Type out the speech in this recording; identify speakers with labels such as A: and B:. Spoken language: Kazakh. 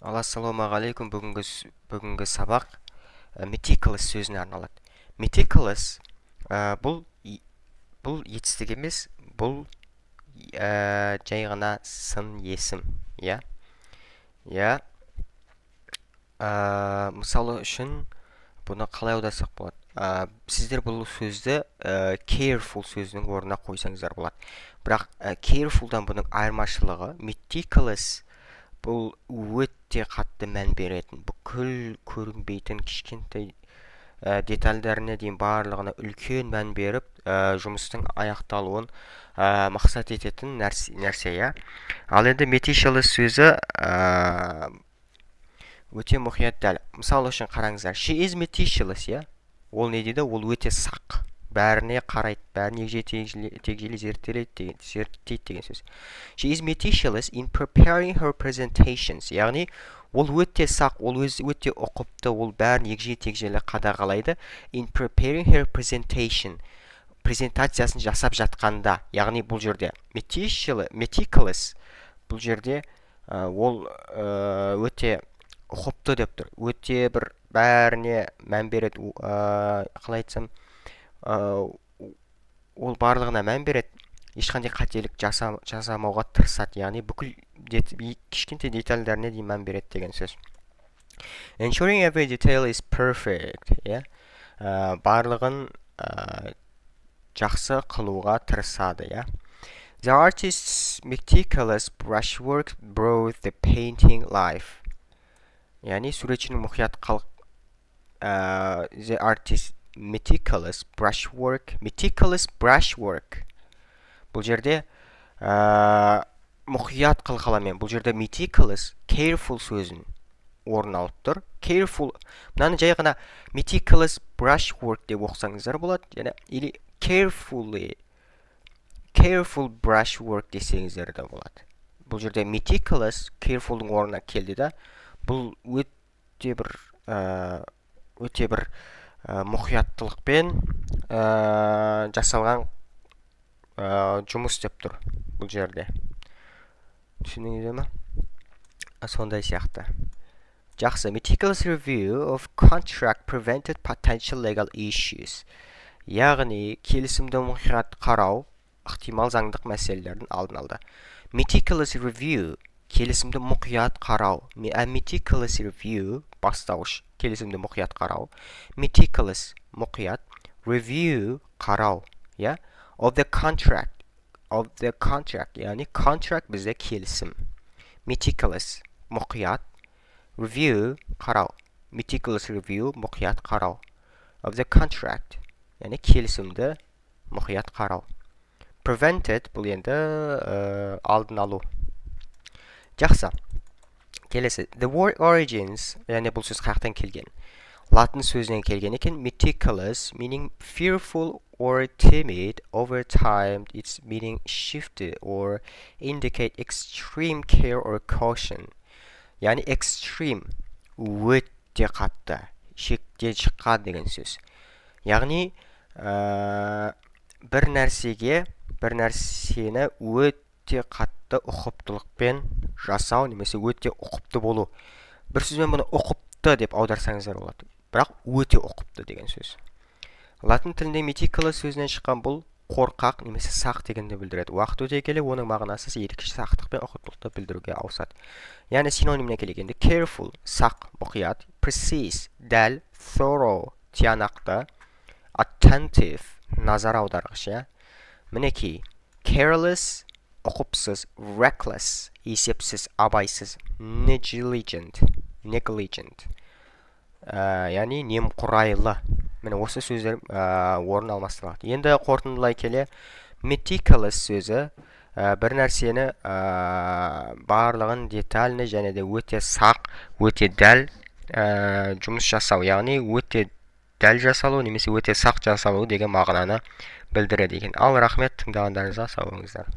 A: Ал, ассалаумағалейкум! Бүгінгі сабақ meticulous сөзіне арналады. Meticulous бұл етістік емес, бұл жай ғана сын есім, иә. Мысалы үшін, бұны қалай аударсақ болады? Сіздер бұл сөзді careful сөзінің орнына қойсаңыздар болады, бірақ carefulдан бұның айырмашылығы: meticulous бұл өте қатты мән беретін, бүкіл көрінбейтін кішкентай детальдарына дейін барлығына үлкен мән беріп, жұмыстың аяқталуын мақсат ететін нәрсе, иә. Ал енді meticulous сөзі өте мұқият, дәл. Мысалы үшін, қараңыздар: she is meticulous, иә. Ол не дейді? Ол өте сақ, бәріне қарайды, бәрін егжей тегжейлі зерттеледі деген, зерттейді деген сөз. She is meticulous in preparing her presentations, яғни ол өте сақ, ол өзі өте ұқыпты, ол бәрін егжей тегжейлі қадағалайды. In preparing her presentation, презентациясын жасап жатқанда. Яғни бұл жерде meticulous, бұл жерде ол өте ұқыпты деп тұр, өте бір бәріне мән береді. Қалай айтсам, ол барлығына мән береді, ешқандай қателік жасамауға тырысады, яғни бүкіл кішкентай детальдарына дейін мән береді деген сөз. Ensuring every detail is perfect, иә, барлығын жақсы қылуға тырысады, иә. The artist's meticulous brushwork brought the painting life, яғни суретшінің мұқият the artist meticulous brushwork. Meticulous brushwork бұл жерде мұқият қылқаламмен. Бұл жерде meticulous careful сөзін орын алып тұр. Careful, мынаны жай ғана meticulous brushwork деп оқысаңыздар болады және или carefully, careful brushwork десеңіздер де болады. Бұл жерде meticulous carefulдың орнына келді да. Бұл өте бір мұқияттылықпен жасалған жұмыс деп тұр бұл жерде, түсіндіңіздер ма? Сондай сияқты. Жақсы. Meticulous review of contract prevented potential legal issues, яғни келісімді мұқият қарау ықтимал заңдық мәселелердің алдын алды. Meticulous review, келісімді мұқият қарау. A meticulous review, бастауыш, келісімді мұқият қарау. Meticulous, мұқият, review, қарау, иә. Of the contract, of the contract, яғни contract бізде келісім. Meticulous, мұқият, review, қарау. Meticulous review, мұқият қарау. Of the contract, яғни келісімді мұқият қарау. Prevented, бұл енді алдын алу. Жақсы, келесі. The word origins, яғни бұл сөз қаяқтан келген? Латын сөзінен келген екен. Meticulous, meaning fearful or timid. Over time its meaning shifted or indicate extreme care or caution, яғни extreme, өте қатты, шектен шыққан деген сөз. Яғни бір нәрсеге, бір нәрсені өте қатты ұқыптылықпен жасау немесе өте ұқыпты болу. Бір сөзбен, бұны ұқыпты деп аударсаңыздар болады, бірақ өте ұқыпты деген сөз. Латын тілінде meticulous сөзінен шыққан. Бұл қорқақ немесе сақ дегенді білдіреді. Уақыт өте келе оның мағынасы ерекше сақтық пен ұқыптылықты білдіруге ауысады. Яғни синониміне келгенде: careful, сақ, мұқият, precise, дәл, thorough, тиянақты, attentive, назар аударғыш, иә. Мінекей, careless, ұқыпсыз, reckless, есепсіз, абайсыз, negligent, negligent, яғни немқұрайлы. Міне, осы сөздер орын алмастырылады. Енді қорытындылай келе, meticulous сөзі бір нәрсені барлығын детально және де өте сақ, өте дәл жұмыс жасау, яғни өте дәл жасалу немесе өте сақ жасалу деген мағынаны білдіреді екен. Ал, рахмет тыңдағандарыңызға, сау болыңыздар.